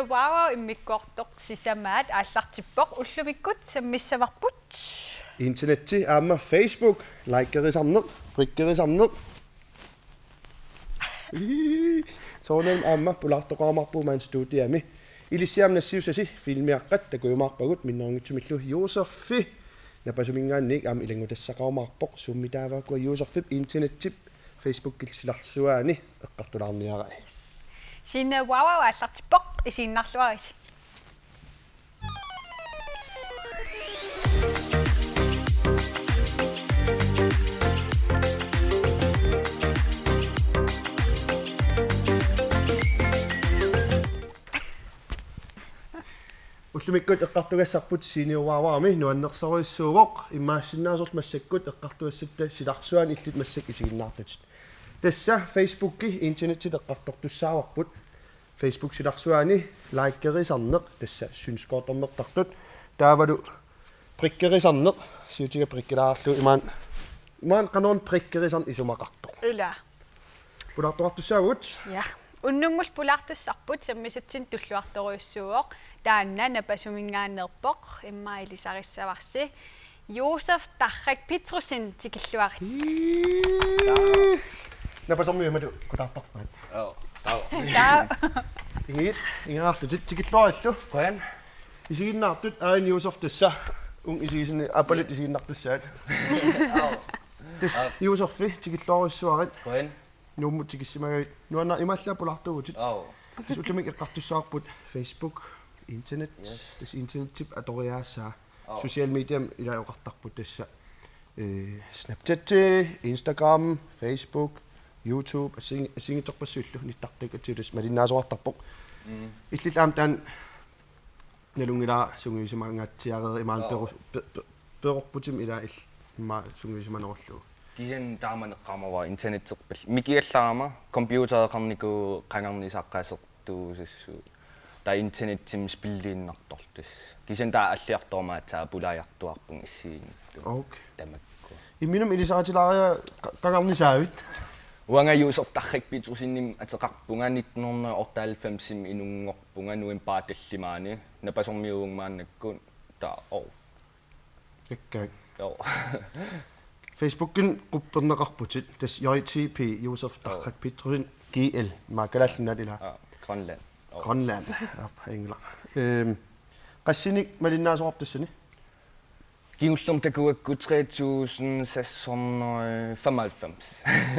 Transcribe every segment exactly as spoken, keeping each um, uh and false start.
Wow, immikkoortoq sisamaat aallartippoq, ullumikkut sammissavarput internetti aamma Facebook, likerisarneq, brikkerisarneq. Soorunami aamma pulaartoqarumaarpugut maani studiami. Ilissiaam nassiussasi filmiaqqat takujumaarpagut minnerunngitsumillu Josefi. Napasuminngaanniit aamma ilanngutassaqarumaarpoq, suummi taava ukua Josefip internettip Facebookip silarsuaani eqqartulaarniarai. Signe Wawa aallartippoq, isiginnaarluarisi. Ullumikkut eqqartugassarput Signe Wawarmi nuannersorujussuuvoq, immaassinnaasorlu massakkut eqqartugassatta silarsuaani illit massakkut isiginnaartutit. Tassa Facebooki internetit eqqartortussaavarput. Facebook silarsuaani likerisarneq, tassa synes godt om-ertartut. Taavalu brikkerisarneq, siutiga brikkilaarlugu imaan, imaan qanoruna brikkerisarneq isumaqartoq. Ila. Pulaartoqartussaavugut. Ja. Unnummut pulaartussarput sammisatsinnut tulluartorujussuuvoq. Taanna napasuminngaanneerpoq, immaqa ilisarissavarsi. Josef Tarrak Petrussen, tikilluarit. Ii. Napasormiut imatut kutaartarpaat. Joo, taava. Taa. Ingiit, ingerlaarlutit, tikilluaritsi. Qujan. Isiginnaartut aajuna Josef tassa. Uunga isigisani aappaluttut isiginnartussaat. Joo. Tassa Josefi, tikilluarujussuarit. Qujan. Nuummut tikissimagavit. Nuanneq, imaallaat pulaartuuvutit. Joo. Tassa ullumikkut eqqartussavarput Facebook, internet, yes, tassa internettip atoriaassaa. Joo. Social mediami ilaa oqartarput tassa, eh, Snapchat, Instagram, Facebook, YouTube, assigiin-, assigiinngitsorpassuillu nittartakkatut tassa malinnaasoqartarpoq. Mm. Illit aamma taanna nalunngilara sungiusimangaatsiareerit imaluunniit, joo, perus-, pe-, pe-, perorputit ilaa il-, immaqa sungiusimanerullugu. Kisianni taama eqqaamavara internetterpallu. Mikigallarama computereqarnikuuvoq qangarnisaqasertuusassuuvoq. Taava internetimi spilliinnartarluta. Kisianni taava alliartorumaatsaa pulaajartuaarpunga assigiinngitsunut. Okay. Tamakku. Imminut ilisaritilaariaruk qa-, qangarnisaavit? Uanga Josef Tarrak Petrussenimik ateqarpunga, nitten hundrede og otteoghalvfemsimi inunngorpunga novembarip tallimaani. Napasormiuuvunga maannakkut, taava, oo. Ikkaak. Joo. Facebookikkut qupperneqarputit, tassa J T P, Josef Tarrak Petrussen, G L, immaqa Kalaallit Nunaat ilaa. Aa, Grønland. Joo. Grønland. Aap, inglaq. Ehm, qassinik malinnaasoqarpa tassani? Kingullermik takuakku tre tusind seks hundrede femoghalvfems.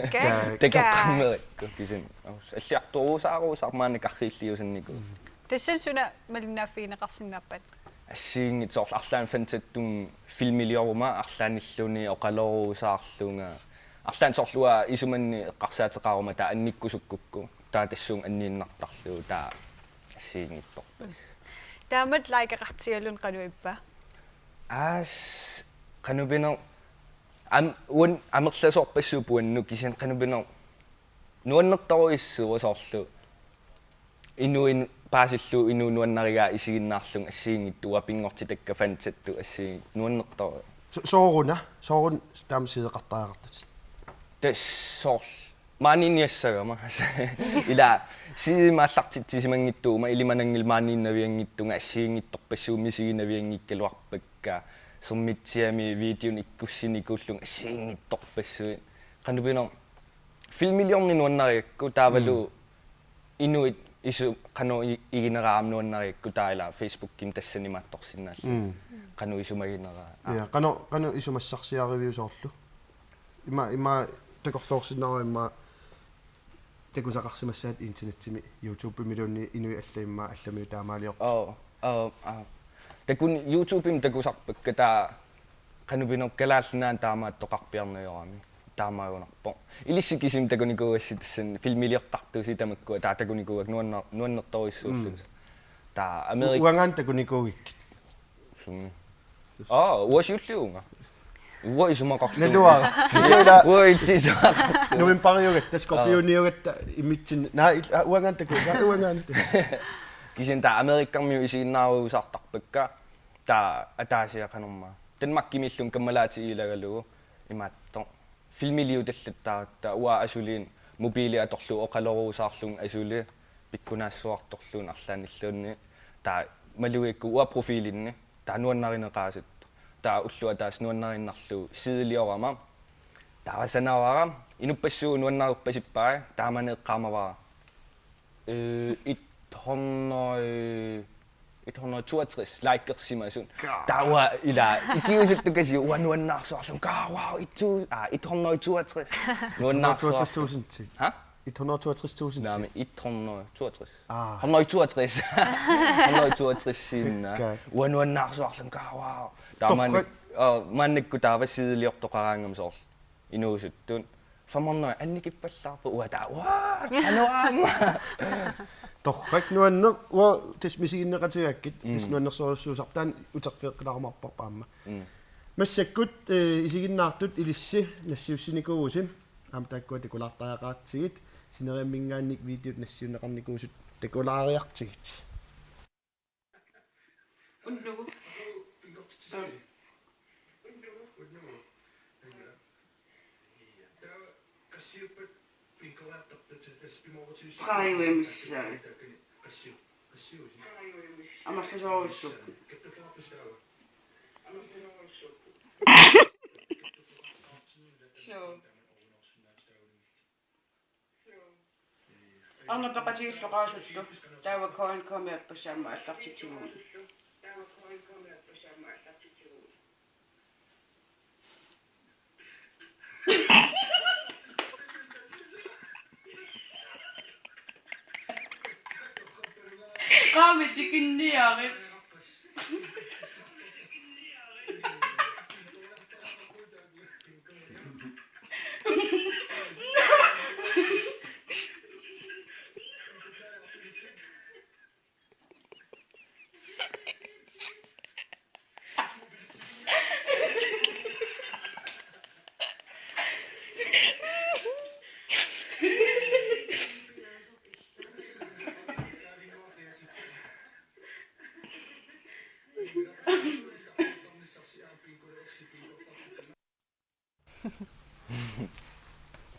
Okay. Takoqqammerikku kisianni. Alliartorujussuusarput maanna karriilliusannikuuvoq. Tassani suna malinnaaffigineqarsinnaappat? Assigiinngitsoq, soorlu arlaannik fantattunga filmilioruma arlaannilluunniit oqalorusaarlunga. Arlaannik soorlu uanga isumanni eqqarsaateqaruma taava annikkusukkukku. Taava tassunga anniinnartarlugu, taava assigiinngitsorpassuit. Taamatut likeqartigaluni qanoq ippa? Aas, qanoq pineq, am-, uan-, amerlasoorpassuupput uannut, kisianni qanoq pineq, nuannertorujussuuvoq soorlu. Inuit paasillugu inuit nuannarigaat isiginnaarlugit assigiinngitsut, uanga pinngortitakka fantattut assigiinngitsut, nuannertorujuk. So-, sooruna, sooruna taama sideqartariaqartutit? Tassa soorlu maaniinniassagama. Ilaa, side imaallartitsisimanngitsuuguma ilimananngilaq maaniinnavianngitsunga, assigiinngitsorpassuit misiginavianngikkaluarpakka, Sermitsiami videonik ikkussinikuullunga assigiinngitsorpassuit. Qanoq pineq, filmiliorneq nuannarigakku taavalu, mm, inuit isu-, qanoq i-, igineraat nuannarigakku, taava ilaa Facebookimi tassani imaattorsinnaallugu. Mm. Qanoq isumagineraat. Aa. Ja, qanoq, qanoq isumassarsiariviuk soorlu? Ima, ima takorloorsinnaavat immaqa takusaqarsimassavat internettimi, YouTubemiluunniit inuit allat immaqa allamiut taamaaliortut. Oo, oo, oo. Takun-, YouTubemi takusarpakka, taava qanoq pineq, Kalaallit Nunaanni taamaattoqarpiarneq ajorami. Taamaagunarpoq. Ilissi kisimi takunikuugassi tassani filmiliortartusi tamakkua, taava takunikuuakka nuanner-, nuannertorujussuullutik. Mm. Taava Amerik- U-, uangaana takunikuugikkit? Sumi. Aa, uanga siulliuvunga. Uanga isumaqarlunga. Naluara. Kisianni uanga illit isumaqarlunga. Novembariugatta, tassa skorpioniugatta, aa, immitsinnut. Naa, il-, aa, uangaana taku-, naa, uangaana taku-. Kisianni taava Amerikkarmiut isiginnaarusaartarpakka, taava ataasiaq qanormaa. Danmarkimiillunga kammalaatit ilagalugu imaattoq. Filmiliutallattaaratta, uanga asuliinnaq mobiili atorlugu oqalorusaarlunga asuli. pikkunaassuartorluunniit arlaannilluunniit, taava malugigakku uanga profilinni taava nuannarineqaasuttoq. Taava ulloq ataaseq nuannariinnarlugu sideliorama. Taava sanavara: Inuppassuit nuannarerpasippai? Taamani eqqaamavara: Øh, et hundrede, et hundrede toogtres likersimasut. Taava ila ikiusuttukasiuk, uanga nuannaarsuarlunga: Kaa, wow, et tusind, ah, et hundrede toogtres. Nuannaarsuarlunga. Toogtres tusind til. Ha? Et hundrede toogtres tusind til. Naamik, et hundrede toogtres. Ah. Hundrede toogtres. Hundrede toogtres sinna. Okay. Uanga nuannaarsuarlunga: Kaa, wow. Taava maannak-, Torrak. Aa, maannakkut taava sideliortoqaraangama soorlu inuusuttut: Fem hundrede annikippallaarpoq. Uanga taava: What? Qanoq aamma? Torrak nuanneq, uanga tassa misiginneqatigaakkit, mm, tassa nuannersorujussuusarput, taanna uterfigeqqilaarumaarparput aamma. Mm. Massakkut, eh, isiginnaartut ilissi nassiussinikuuvusi, aamma taakkua takulaartariaqaratsigit, sineriamminngaanniit videot nassiunneqarnikuusut takulaariartigit. Unnugu. Tredive missaat. Amerlasoorujussuupput. Suu. Arnat peqatigiillu oqarasuttoq, taava K N K-mi appassaq aamma aallartitsiguugut. Qaami tikinniarit.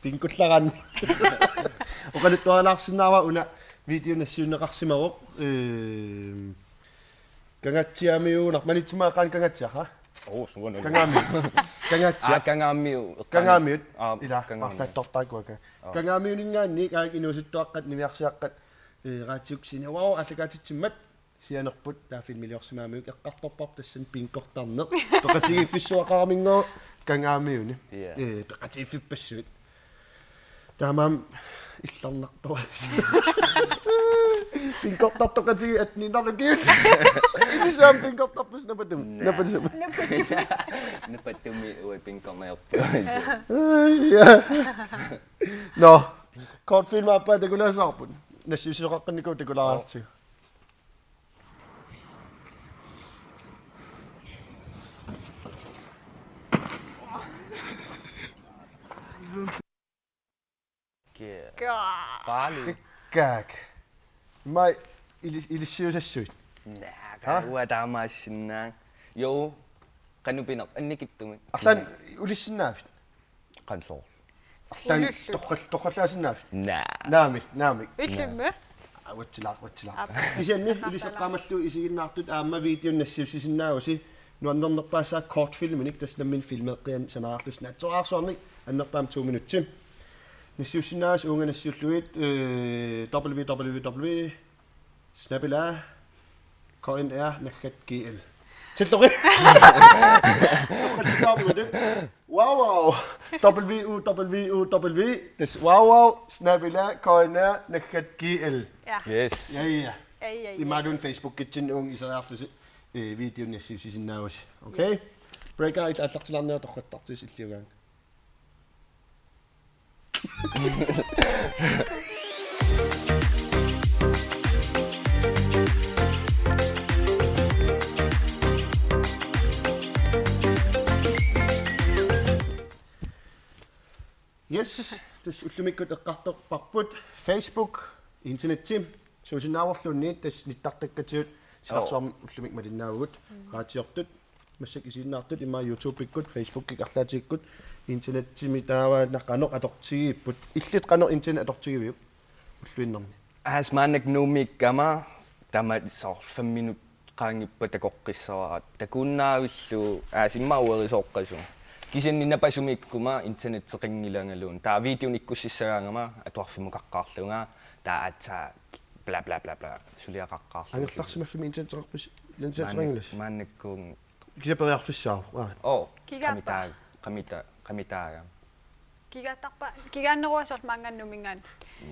Pinkullaran. Oqaluttuarilaarsinnaavara una video nassiunneqarsimavoq. Ehm, Kangaatsiamiunaq, Maniitsumiit eqqaani Kangaatsiaq, ha? Oo, suanali. Kangaamiut. Kangaatsiaq. Aa, Kangaamiut. Kangaamiut. Aa, ila, Kangaamiut. Paarlaattortaakka. Aa. Kangaamiuninngaanniit aak inuusuttuaqqat niviarsiaqqat, eh, radiup sini, wow, aallakaatitsimmat. Sianerput taava filmiliorsimagamiuk, eqqartorparput tassani pinkortarneq. Peqatigiiffissuaqaraminngooq Kangaamiuni. Ja. Ee, peqatigiiffippassuit. Taamaammat illarnartoq. Pinkortartoqatigiit atniinnarlu kiul. Ilissi aamma pinkortarpusi napatumi. Naa. Napatumi. Napatumi uanga pinkorniarpunga. Ai, ja. Nå, kortfilm aappaa takulaassavarput. Nassiussisoqaqqinnikuuvoq takulaariartigu. Kaa. Farlig. Kak. Mai ilis-, ilissiusassuit. Naa, ha? Kaa, uanga taamaassinnaannga. Jo, qanoq pineq, annikitsumik. Arlaannik ulissinnaavit? Qanoq soorlu? Arlaannik ullut torral-, torrallaasinnaavit? Naa. Naamik, naamik. Illimmi? Aa, uatsilaaq, uatsilaaq. Aap. Kisianni ilissi eqqaamallugu isiginnaartut aamma videonik nassiussisinnaavusi nuannernerpaassaaq kortfilminik, tassa nammineq filmeeqqianik sanaarlusi naatsorsuarnik, annerpaamik to minutsi. Nassiussinnaavasi uunga nassiullugit, øh, www. Snabel-a K N R naggat G L. Tilluqi. Wow, wow. W W W, tassa wow, wow, snabel-a K N R naggat G L. Ja. Yes. Ja, ja. Ei, ei, ei. Imaluunniit Facebookitsinni uunga iseriarlusi, eh, videonik nassiussisinnaavusi. Okay? Yes. Breaker illit aallartilaarniaruk torrattartuusi illiugaanga. Yes, tassa ullumikkut eqqartorparput Facebook, internetsi, suusinnaavorluunniit tassa nittartakkatigut silarsuarmi ullumikkut malinnaavugut, raatiortut, massakkut isiginnaartut, immaqa YouTubekkut, Facebookikkut, arlaatikkut, internetsimi taava qanoq atortigigipput, illit qanoq internet atortigiviuk ulluinnarni? Aas maannakkut Nuummiikkama tamat soorlu fem minut qaangiuppata takoqqissavara. Takuinnaavillugu aas immaqa uerisooqqasoq. Kisianni napasumiikkuma internetteqanngilangaluunniit. Taava videonik ikkussissagaangama atuarfimmut qaqqaarlunga. Taava aatsaat bla bla bla bla. Suliaqaqqaarlunga. Angerlarsimaffimmi internetteqarpisi? Internetteqanngilasi? Maannak-, maannakkut. Kisianni periarfissaavoq. Aa. Oo. Kigaappa? Qamitaa-, qamita-, qamitaagama. Kigaattarpa, kigaanneruasorlu maannga Nuumminngaanniit?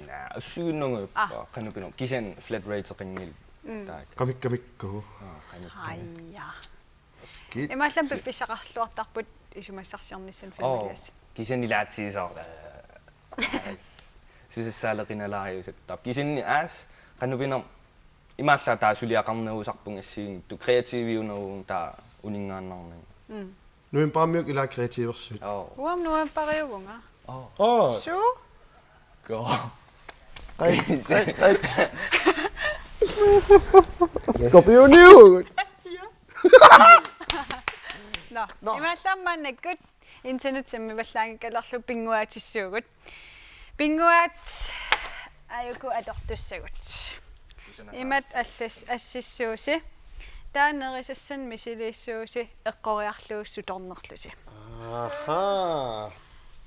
Naa, ussuinnaruppa, aa, qanoq pinerpoq. Kisianni flat rate-eqanngilaq. Mm. Taakku. Qamikkamikku. Aa, qamikkamik. Aja. Skit. Imaallaat piffissaqarluartarput isumassarsiornissamut. Oo, filmilias. Kisianni ilaatigut soorlu, eh, aas. Susassaaleqinalaariusartarpoq. Kisianni aas, qanoq pinerpoq imaallaat taava suliaqarnerusarpunga assigiinngitsut kreativiunerugunga taava uninngaannarnanga. Mm. Novembarimiuk ilaa kreativersuit? Oo. Uanga novembariuvunga. Oo. Oo. Suu? Go. Ai, ai, ai. Skorpioniugut. Nå, nå. Imaallaat maannakkut internetsimmi vallaanngikkaluarlugu pinnguaatissuugut. Pinnguaat aajuku atortussagut. Imatut allas-, assissuusi. Taava nerisassanik misiliissuusi eqqoriarlugu sutornerlusi. Aha.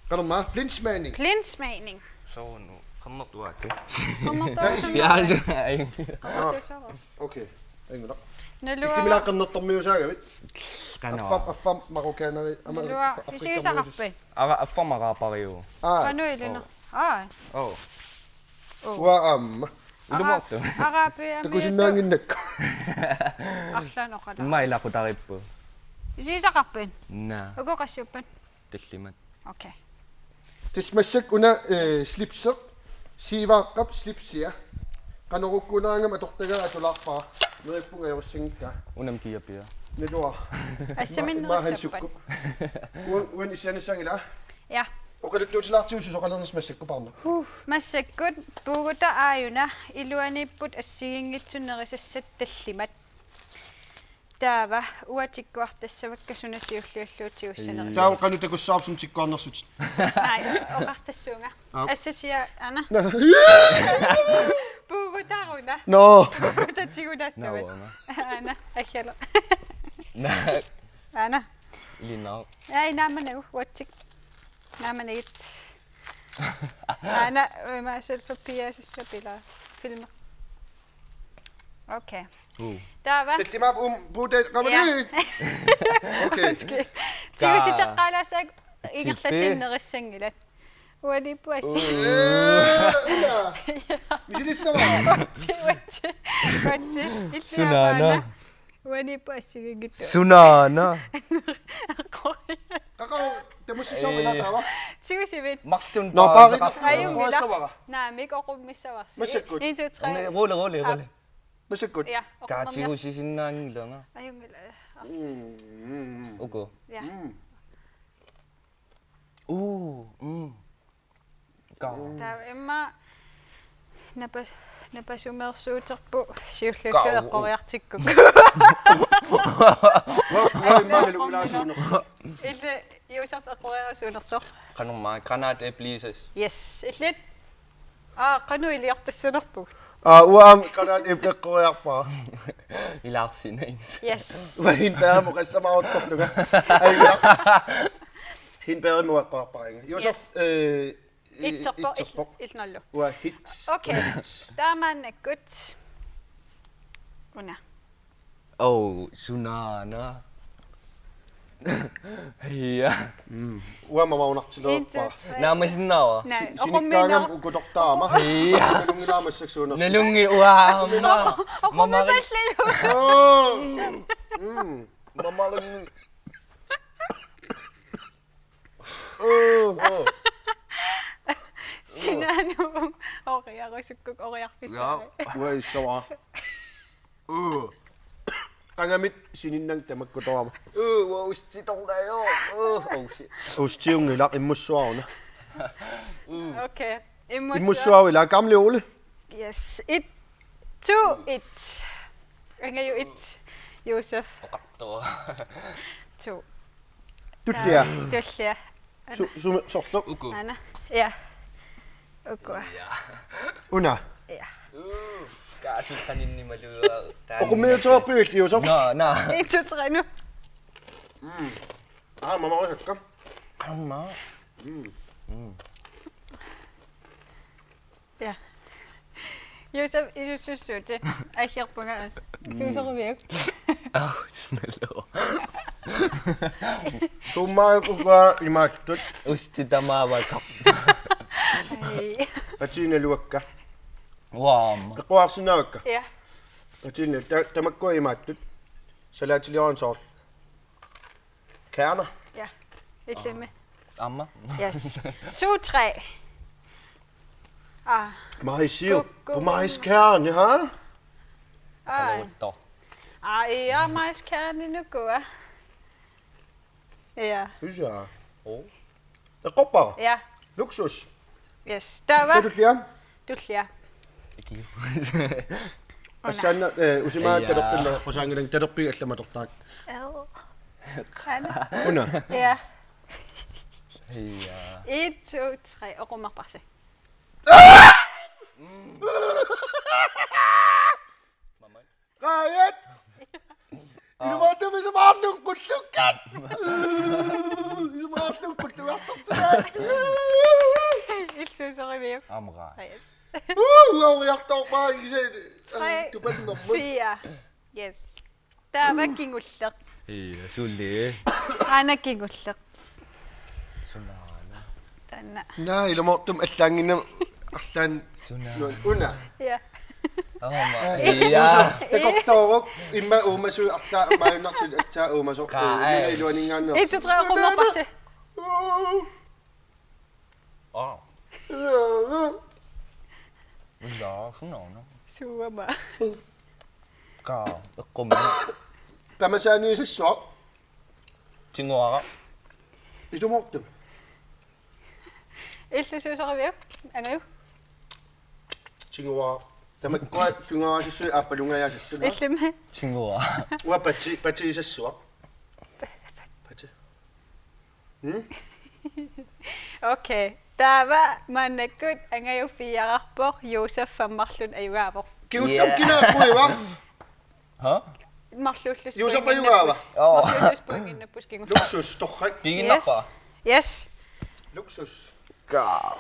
Qanormaa, blindsmagning. Blindsmagning. Soorlu, qernertuaakku. Qernertuaakku. Jaa, su-, ai. Qernertuaakku. Okay. Anguna. Naluara. Ikkimila qernertormiusaagavit. Qanoq. Affam, affam, marokkaneri, ama-, Naluara. Af-, Afrika-, isigisaqarpit? Ara-, affam araapariu. Aa. Qanoq ilina? Oo. Aa. Oo. Oo. Uanga aamma. Ilumoortoq. Ara-, Arabiami. Takusinnaannginnakku. Arlaannik oqalaa. Immaqa ilaqutariippugut. Isigisaqarpit? Naa. Uku qassiuppat? Tallimat. Okay. Tassa massakkut una, eh, slipseq, siivaaqqap slipsia. Qanorukkuunerangama atortagaa atulaarpara. Neriuppunga ajorussanngikkaa. Unami kiapia. Naluara. Assaminnerissappat. Imma-, immaqa Hans Jukkup. Uan-, uani issianissaanngilaq? Ja. Oqaluttuutilaartigu susoqalernersi massakkut, Parna. Massakkut puugutaq aajuna iluaniipput assigiinngitsut nerisassat tallimat. Taava uanga tikkuartassavakka suna siulliullugu tigussanersoq. Taava qanoq takussavarput suna tikkuarnersutit? Naa, oqartassuunga. Aap. Assasia, aana. Naa. Puugutaq una. Nå. Puugutaq tigunaassavat. Naa, uanga. Aana, aggeru. Naa. Aana. Ilinnaavoq. Ai, naamanagu, uatsik. Naamanagit. Aana, ima sølvpapir, så spiller film. Okay. Uh. Taava. Tallimaap uuma puutai qamani. Ja. Okay. Okay. Tigusiteqqaalaassaaq ingerlatinnerussanngilat. Uaniippoq assi. Uh. Ee, una. Misilissavara. Uatsi, uatsi. Uatsi. Illiarama. Sunaana. Uaniippoq assigiinngitsoq. Sunaana. Qori. Qaqa, tamussissaaq. Ee. Ilaa taava. Tigusivit? Marlunnik. Nå, paari-, paariseqartoq. Ajunngilaq. Paariseqartoq. Naamik, oqummissavarsi. Massakkut. En, to, tre. Rulle, rulle, rulle. Massakkut. Ja, oqarnermi. Kaatigu sisinnaanngilanga. Ajunngilaq. Mm, mm, mm. Uku. Ja. Mm. Uu, mm. Kaa. Taava immaqa napa-, napasumeersuuterput siulliullugu. Kaa. Eqqoriartikkukku. Uanga, uanga immaqa nalunngilaasunnersoq. Illit Josef eqqoriarsuunersoq. Qanormaa, granatæbli, Josef. Yes, illit. Aa, qanoq iliortassanerpugut? Aa, uanga aamma granatæbli eqqoriarpara. Ilaarsinnaanngilaq. Yes. Uanga hindbærermut qassamaaruttorlunga. Ai, ja. Hindbærermut eqqoriarpara. Josef, yes. Øh, i-, itserpoq, itserpoq. Il-, illit nullu. Uanga hit. Okay. Hit. Taava maannakkut. Una. Oh, sunaana. Ja. Mm. Uanga mamaunartilerpara. En, to, tre. Naamasinnaava? Naa, si-, oqummiinnaar-, sinikkaangama ukutortaama. Ja. Nalunngilara massakkut suunersoq. Nalunngi-, uanga aamma. Oqu-, oqummiipallallu. Mamarit. Oh. Mm. Mamarit. Oh. Oh. Sinaanut oriarusukkukku oriarfissaarit. Ja. Uanga issavara. Uh. Qangamit sininnanga tamakkutorama. Uh, uanga ustitornaajo. Uh, oh shit. Ustiunngilaq, immussuaruna. Uh. Okay. Immussua-, immussuavilaa, gamle Ole. Yes. Et, to, et. Angaju et. Josef. Oqartoq. To. Tullia. Tullia. Su-, su-, sorlu. Uku. Aana. Ja. Ukua. Ja. Una. Ja. Uff, kaasut qaninnimaluaa. Oqummiutereerpiuk illit, Josef? Naa, naa. Et, to, tre nu. Aa, mamarusakka. Aamma. Ja. Josef, isussussuutit. Aggerpunga. Suusoriviuk? Au, snallo. Suummaakukua imaattut. Usti tamaavakka. Ai. Patiinaluakka. Uaam. Eqquaarsinnaavakka. Ja. Patiina ta-, tamakkua imaattut. Salaatiliorlugu soorlu. Kerner. Ja. Illimmi. Aamma. Yes. To, tre. Ah. Majsiuk. Kukku. På majskerne, ha? Ai. Aa, ja, majskerne nukua. Ja. Hysja. Oh. Eqqorpara? Ja. Luksus. Yes. Taava. Tullia? Tullia. Ikio. Assanna, eh, usimaa. Ija. Talerpinna, qusaangilang talerpiit allamut atortaak. Au. Ana. Una. Ja. Ija. Et, to, tre, oqummerparsi. Raajat! Ilumoortumik isumaarlunga qullukkat! Isumaarlunga qullugartortigaat! Illit suusoriviuk? Amra. Yes. Uu, uauriartorpaa iseeni. Tre, tupannermut. Fire. Yes. Taava kingulleq. Ija, suli. Aana kingulleq. Sunaana. Taanna. Naa, ilumoortumik allaanngimmat arlaannik. Sunaana. Una. Ja. Aamma. Aa, ija. Josef, takorlooruk, immaqa uumasut arlaat maajunnaartut aatsaat uumasoq. Qaa, eh, ai. Iluaninngaanneersoq. Et, to, tre, oqummerparsi. Uu. Aa. Uu. Ija, sunaana. Suama. Qaa, eqqummi. Tamasaaniisassuaq. Tiguara. Ilumoortumik. Illit suusoriviuk? Angaju? Tiguara. Tamakkua tiguarassuit aappalungajaasassuit. Illimmi? Tiguara. Uanga pati-, patiisassuaq. Pati. Hmm? Okay. Taava maannakkut Angaju fireerpoq, Josef femmerluni ajugaavoq. Kingullermik. Yeah. Kina ajugaava? Ha? Marluullusi. Josef ajugaava? Pointinnarput. Oo. Marluullusi pointinnarput kingullermik. Luksus, torrak. Piginnarpara? Yes. Yes. Luksus. Ka.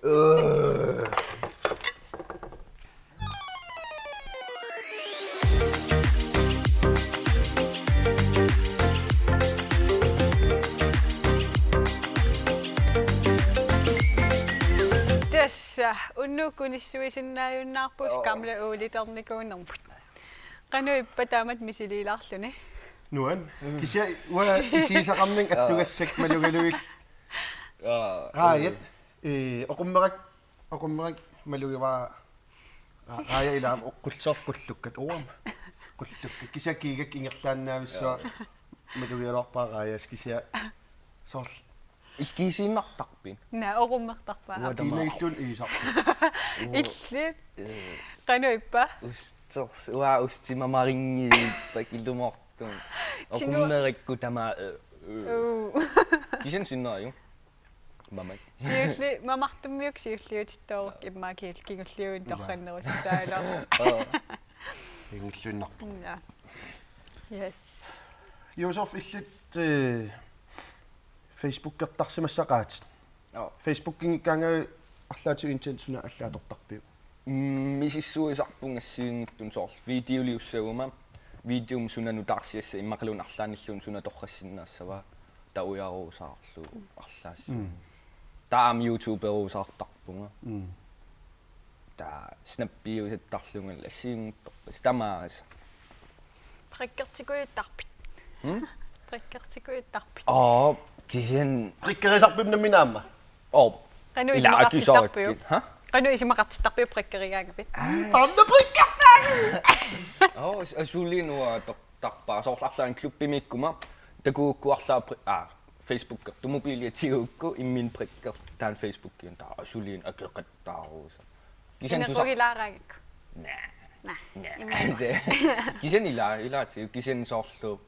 Øh. Tassa, unnuk kunissuisinnaajunnaarpusi. Oo. Gamle Ole-ternikuunermut. Qanoq ippa taamatut misiliilaarluni? Nuann'. Kisianni uanga isigisaqarninga attugassakka malugalugit. Aa. Raajat. Ee, oqummerak, oqummerak malugivara. Aa, Raajat ilaa aamma oqqulsoor qullukkat uama. Qullukkat. Kisianni kiigakka ingerlaannaavissuaq. Aa. Malugigaluarpara Raajat kisianni soorlu. Ikisiinnartarpit? Naa, oqummertarpara. Uanga tamaat. Kiinagilluunniit iisarput. Illit. Ee. Qanoq ippa? Usters-, uanga ustimamarinngiippak ilumoortumik. Tigu- Oqummerakku tamaat, ee, ee. Uu. Kisianni sinnaajuk. Mamak. Siulli-, mamartummiuk siulliutittooruk immaqa kil-, kingulliunik. Ija. Torrannerusussaagaluarpoq. Aa. Kingulliunnarpoq. Ja. Yes. Josef, illit, ee, Facebookertarsimassaqaatit. Joo. Facebookinngikkaangat arlaatigut internettip suna alla atortarpiuk? Mm, misissuisarpunga assigiinngitsunik soorlu videoliussaguma, videomi suna nutaarsiassava immaqaluunniit arlaannilluunniit suna torrassinnaassava, taava ujaruusaarlugu arlaat. Mm. Taava aamma YouTuberuusaartarpunga. Mm. Taava snappiusattarlunga assigiinngitsorpassuit tamaasa. Prikkertikujuttarpit. Hmm? Prikkertikujuttarpit. Oo, kisianni. Prikkerisarpit nammineq aamma? Oo. Qanoq ilaa isumaqartittarpiuk? Tusarpit. Ha? Qanoq isumaqartittarpiuk prikkerigaangavit? Aa. Taanna prikkertaagi! Oo, as-, asuliinnaq uanga atortarpara soorlu arlaannik klubbimiikkuma takugukku arlaat pri-, aa, Facebookertut mobilia tigugukku imminut prikkertut taanna Facebookiunik taava asuliinnaq akeqattaaruusa. Kisianni tusar- Inequgilaaraangakku. Naa. Naa. Naa. Immaqa. Kisianni ilaa, ilaatigut kisianni soorlu.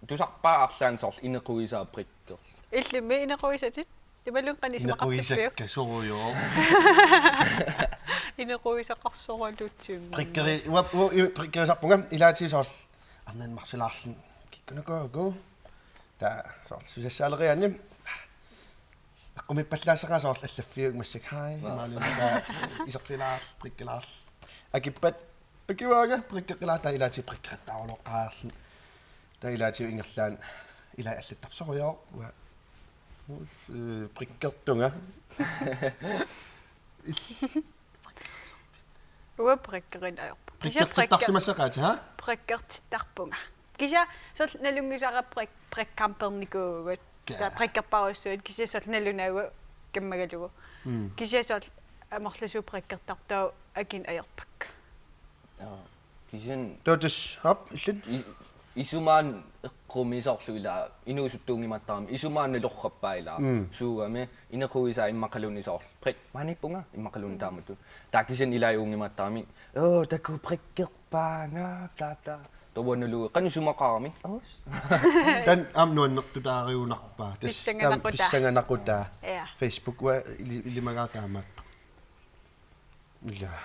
Tusarpara arlaannik soorlu inequgisaat prikkerluni. Illimmi inequgisatit? Imaluunniit qanoq isumaqartippisiuk? Inequgisakka sorujoq. Inequgisaqarsoralutimmi. Prikkeri-, uap-, u-, u-, prikkerisarpunga ilaatigut soorlu arnannimarsilaarluni. Kikkunuku uku. Taava soorlu susassaaleriaanni. Eqqumiippallaassaqaaq soorlu allaffiup massakkut hej. Aa. Imaluunniit taava iserfilaarluni, prikkelaarluni. Akippat, akivaanga, prikkeqilaarluni taava ilaatigut prikkeqattaarulooqqaarluni. Taava ilaatigut ingerlaannaq ilai allattarpoq sorujoq. Uanga, eh, prikkertunga. Uanga prikkerineq ajorpunga. Kisianni prikker-, prikkertittarsimassaqaatit, ha? Prikkertittarpunga. Kisianni soorlu nalunngisara prik-, prikkampernikuugut. Jaa. Taava prikkerparujussuit, kisianni soorlu nalunaagu kammagalugu. Mm. Kisianni soorlu amerlasuut prikkertartut akineq ajorpakka. Jaa. Kisianni Totus, hap, illit? I-, isumaanneq eqqumiisoorlu ilaa, inuusuttuunngimattarami, isumaanneq nalorrappaat ilaa, mm, suugami, inequgisaa immaqaluunniit soorlu. Prik-, maaniippunga, immaqaluunniit taamatut. Taava kisianni ilaajunngimattarami, oo, takuuk prikkerpaanga, bla, bla. Taava naluara, qanoq isumaqarami, oos. Taanna aamma nuannertutaarigunarpaa. Tassa taama pissanganaqutaa. Pissanganaqutaa. Ja. Facebook uanga ili-, ilimagaat taamaattoq. Ilaa.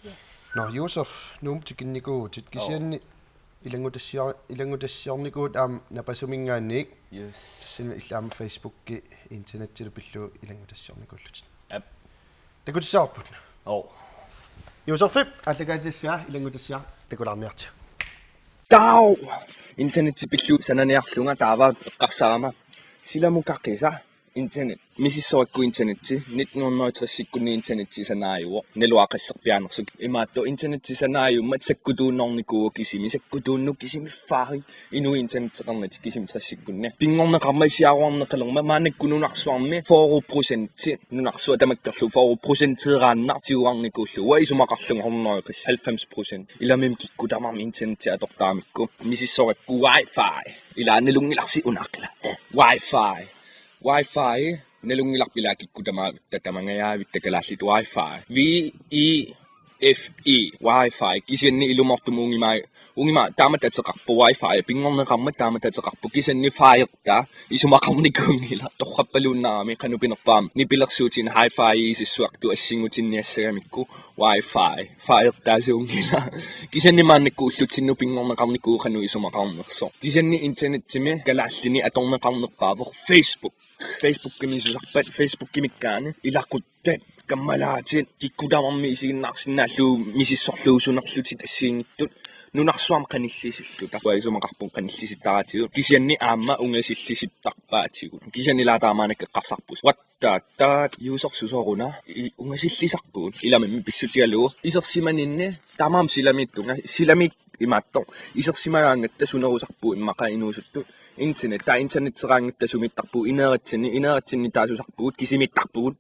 Yes. Nå, Josef, Nuummut tikinnikuuvutit. Kisianni ilanngutassior-, ilanngutassiornikuuvutit aamma Napasuminngaanniit. Yes. Tassani illit aamma Facebooki internettilu pillugu ilanngutassiornikuullutit. Aap. Takutissavarput. Oo. Josefip aallakaatitassaa ilanngutassiaq takulaarniartigu. Taau! Internetti pillugu sananiarlunga taava eqqarsarama. Silamukaqisa. Internet. Misissorakku internetti, nitten hundrede og tres-ikkunni internetti sanaajuvoq, naluara qasserpiaanersoq. Imaattoq internetti sanaajummat sakkutuunnerunikuuvoq kisimi, sakkutuunnut kisimi fai, inuit internetteqarnatik kisimi tres-ikkunni. Pinngorneqarmat isiaruarneqalermat maannakkut nunarsuarmi fyrre procenti, nunarsuaq tamakkerlugu fyrre procenteraannaq tiguarnikuullugu, uanga isumaqarlunga hundrede qis-, halvfems procent. Ilami kikkut tamarmik internetti atortaramikku, misissorakku wifi. Ilaa nalunngilarsi una qila. Wifi. Wifi, nalunngilarput ilaa kikkut tamavitta, tamangajaavitta kalaallit wifi. V I F I, wifi, kisianni ilumoortumik ungimaa-, ungimaa taamatut ateqarpoq wifi, pinngorneqarmat taamatut ateqarpoq, kisianni faertaa, isumaqarnikuunngilaq, torrappaluunnaarami, qanoq pinerpaamik, nipilersuutit hi-fi-isissuartut assingutinniassagamikku, wifi, faertaasuunngilaq. Kisianni maannakkut ullutsinnut pinngorneqarnikuuvoq qanoq isumaqarnersoq. Kisianni internetsimi kalaallini atorneqarnerpaavoq Facebook. Facebookimi susarpat, Facebookimikkaanni ilaquttat, kammalaatit, kikkut tamarmik isiginnaarsinnaallugu misissorluusunerlutit assigiinngitsut nunarsuarmi qanillisilluta. Uanga isumaqarpunga qanillisittaraatigut. Kisianni aamma ungasillisittarpaatigut. Kisianni ilaa taamaannak eqqarsarpusi. What the, the, usersusoruna. I-, ungasillisarpugut. Ilami pissutigalugu. Isersimaninni taamaammat silamiittunga. Silamiit imaattoq. Isersimagaangatta sunerusarpugut immaqa inuusuttut. Internet, taava internetteraangatta sumiittarpugut ineeratsinni, ineeratsinni taava susarpugut, kisimiittarpugut.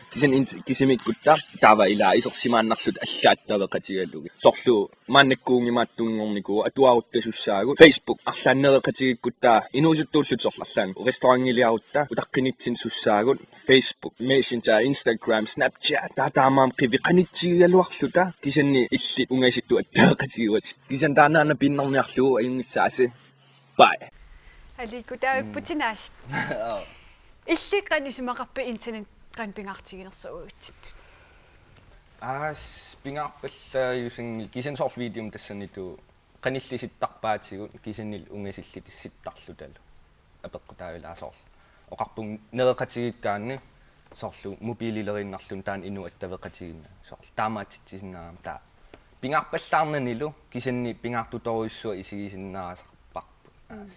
Kisianni int-, kisimiikkutta, taava ilaa isersimaannarluta allaat attaveqatigalugit. Soorlu maannakkuunngimaattunngornikuuvoq atuaruttasussaagut. Facebook, arlaannik nereqatigiikkutta inuusuttuulluta soorlu arlaannik. Restaurantiliarutta, utaqqinitsinni sussaagut. Facebook, Messenger, Instagram, Snapchat, taava taamaammat qiviit qanitsigigaluarluta. Kisianni illit ungasittut attaveqatigivatit. Kisianni taannaana piinnarniarlugu ajunngissaasi. Bye. Aliikkutaavipputit aasiit. Aa. Illit qanoq isumaqarpit internet qanoq pingaartiginersoq uagutsinnut? Aas, pingaarpallaajusinngilaq kisianni soorlu videomik tassaniittoq qanillisittarpaatigut kisiannili ungasillitissittarlutalu. Apeqqutaavilaasoorlu. Oqarpunga nereqatigiikkaanni soorlu mobiilileriinnarluni taanna inuk attaveqatigiinnagu. Soorlu taamaatitsisinnaagama taava. Pingaarpallaarnanilu kisianni pingaartutorujussuaq isigisinnaasarparput. Mm.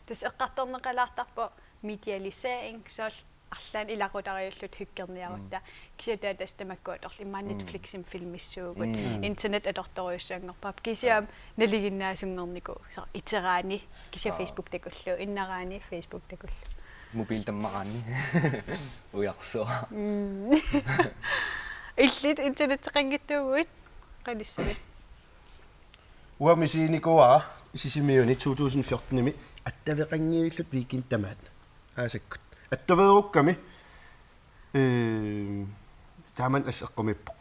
Tassa eqqartorneqalaartarpoq medialisering, soorlu arlaannik ilaqutariiulluta hyggerniarutta. Mm. Kisianni taava tassa tamakku atorluta immaqa, mm, Netfliximi filmissuugut. Mm. Internet atortorujussuanngorparput. Kisianni, ja, nalinginnaasunngornikuuvoq. Soorlu iteraanni, kisianni, aa, Facebook takullugu. Innaraanni Facebook takullugu. Mobiili tammaraanni. Ujarsuaq. Mm. Illit internetteqanngitsuuguit qanissavit? Uanga misiginikuuara Sisimiuni to tusind fjortenimi attaveqanngivilluta weekendit tamaat. Aasakkut. Attaveerukkami, ee, taamani assut eqqumiippoq.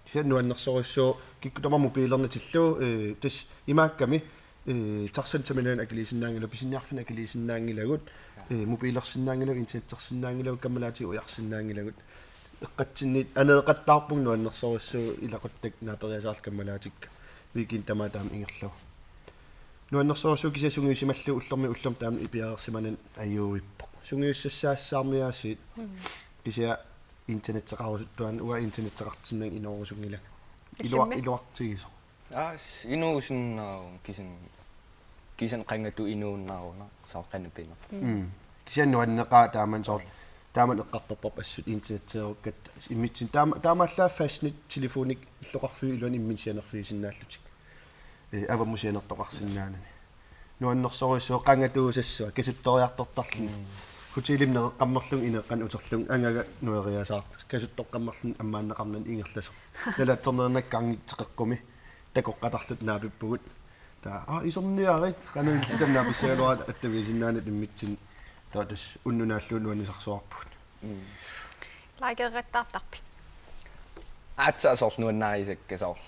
Kisianni nuannersorujussuuvoq kikkut tamarmik mobiilernatillugu, ee, tassa imaakkami, Ee, taxanik tamanit akiliisinnaanngilagut, pisiniarfinnik akiliisinnaanngilagut, ee, mobilersinnaanngilagut, internettersinnaanngilagut, kammalaatikka ujarsinnaanngilagut. Eqqatsinni aneeqattaarpunga nuannersorujussuuvoq ilaquttakka naaperiasaarluta kammalaatikka. Weekend tamaat taama ingerlavoq. Nuannersorujussuuvoq kisianni sungiusimallugu ullormiit ullormut taama piareersimanani ajuuippoq. Sungiussassaassaarmiaasiit. Mm. Kisianni internetteqarusuttuarani uanga internetteqartinnanga inoorusunngilanga. Ilua-, Illimmi? Iluartigisoq. Aa, s-, inuusinnaavoq kisianni, kisianni qangatut inuunnaaruna soorlu qanoq pineq. Mm. Kisianni nuanneqaaq taamani soorlu. Taamani eqqartorparput assut internetteerukkatta. Immitsinnut taama, taamaallaat fastnet telefonik illoqarfiup iluani imminut sianerfigisinnaallutik. Ee, avammut sianertoqarsinnaanani. Nuannersorujussuuvoq qangatuusassuaq kasuttoriartortarluni. Mm. Hotelimi nereqqammerlunga ineeqqanik uterlunga angaga nueriasaartoq. Kasuttoqqammerluni ammaanneqarnani ingerlasoq. Nalaatsornerinnakkit gangip teqeqqumi takoqqatarluta naapippugut. Taava, aa, iserniarit, qanoq illit tamanna pissagaluarput attavigisinnaanani immitsinnut. Taava tassa unnuk naallugu nuannisarsuarpugut. Mm. Likeerattaartarpit? Aatsaat soorlu nuannarisakka soorlu.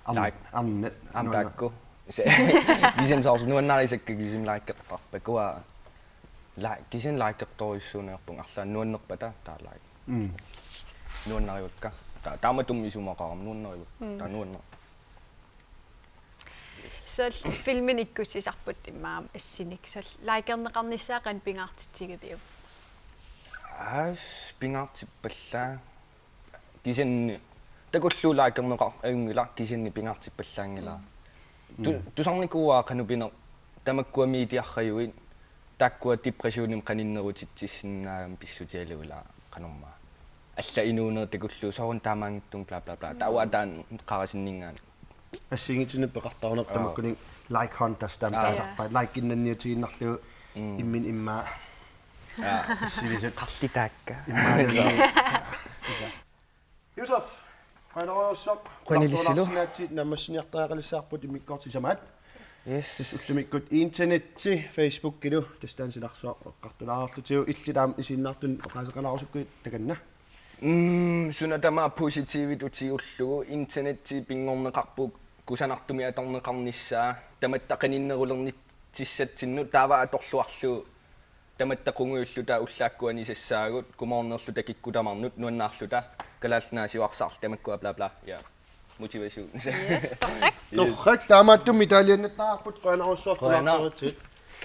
Arn-, like. Arnat. Aamma nuanna-, taakku. Se-, kisianni soorlu nuannarisakka kisianni likeertarpakka. Uanga la-, kisianni likeertorujussuunerpunga arlaannik nuannerpata taava like. Mm. Nuannarivakka. Ta-, taamatut isumaqarama nuannarivakka. Mm. Taava nuanna-. Soorlu filminik ikkussisarput immaqa assinik. Soorlu likeerneqarnissaa qanoq pingaartitsigiviuk? Aas, pingaartippallaaq. Kisianni takullugu likeerneqar-, ajunngilaq kisianni pingaartippallaanngilaq. Tu-, mm, tusarnikuuara qanoq pineq tamakkua mediarrajuit taakkua depressionimik qaninnerutitsissinnaagami pissutigalugu ilaa qanormaa. Allat inuunerit takullugu soorunami taamaanngitsugut bla bla bla. Taava taanna qarasinninngaanniit. Assigiinngitsunik peqartarunarpoq. Aa. Tamakkununnga like hunt tassa taama, aa, taasarpaat. Likeinnanniutiinnarlugu, mm, imminut immaqa. Aa. Assilisut. Qarlitaakka. Immaqa. Josef, qujanarujussuaq. Qujanaq ilissilu. Oqartuaarsinnaatsit naammassiniartariaqalissaarput immikkoortitsisut sisamaat. Yes. Tassa ullumikkut internetti, Facebookilu, tassa taanna silarsuaq eqqartulaarlutigu illit aamma isiginnaartunut oqaaseqalaarusukkukku takanna. Mm, suna tamaat positivitut tigullugu, internetti pinngorneqarpoq kusanartumik atorneqarnissaa, tamatta qaninnerulernissatsinnut, taava atorluarlugu, tamatta qungujulluta ullaakkut anisassaagut, kumoornerluta kikkut tamarmut, nuannaarluta, Kalaallit Nunaat siuarsaarluta tamakkua bla bla. Ja. Motivation. Yes, torrak. Torrak, taamaattumik taaliannattaarput, qujanarujussuaq. Qujanaq. Qujanarujussuaq.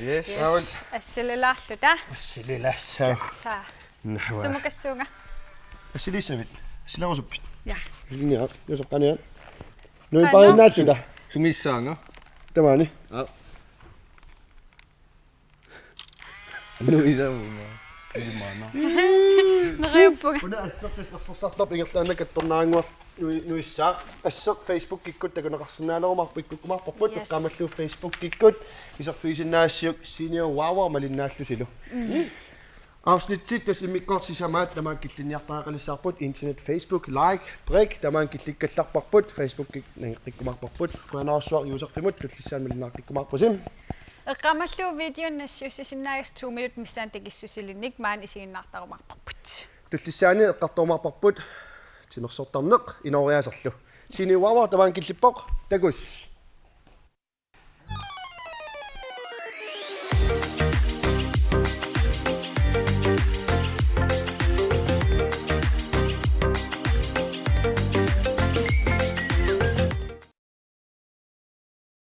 Yes. Yes. Aul. Assililaarluta. Assililaassaaq. Saa. Nahua. Sumukassuunga. Assilissavit. Assilerusuppit. Ja. Linja. Josef qaniat. Nuiparinnaatsuta. Sumiissaanga. Tamaani. Aa. Nuisavunga. Ilmaana. Neriuppunga. Una asserfis ersersartarpoq ingerlaannaq kattornaannguaq nui-, nuissaaq. Asseq Facebookikkut takuneqarsinnaalerumaarpoq, ikkukkumaarparput, yes, eqqaamallugu Facebookikkut iserfigisinnaasassiuk Senior Wawa malinnaallusilu. Mm. Afsnitsit tassa immikkoortitsisut sisamaat tamaanga killinniartariaqalissaarput, internet, Facebook, like, break, tamaanga killikkallarparput, Facebookip nangeqqikkumaarparput, qujanarsuaq Josefimut tullissaani malinnaaqqikkumaarpusi. Eqqaamallugu videonik nassiussisinnaagassi to minut missaani takissusilinnik maani isiginnaartarumaarparput. Tullissaani eqqartorumaarparput timersortarneq inooriaaserlu. Senior Wawa tamaanga killippoq, takuss.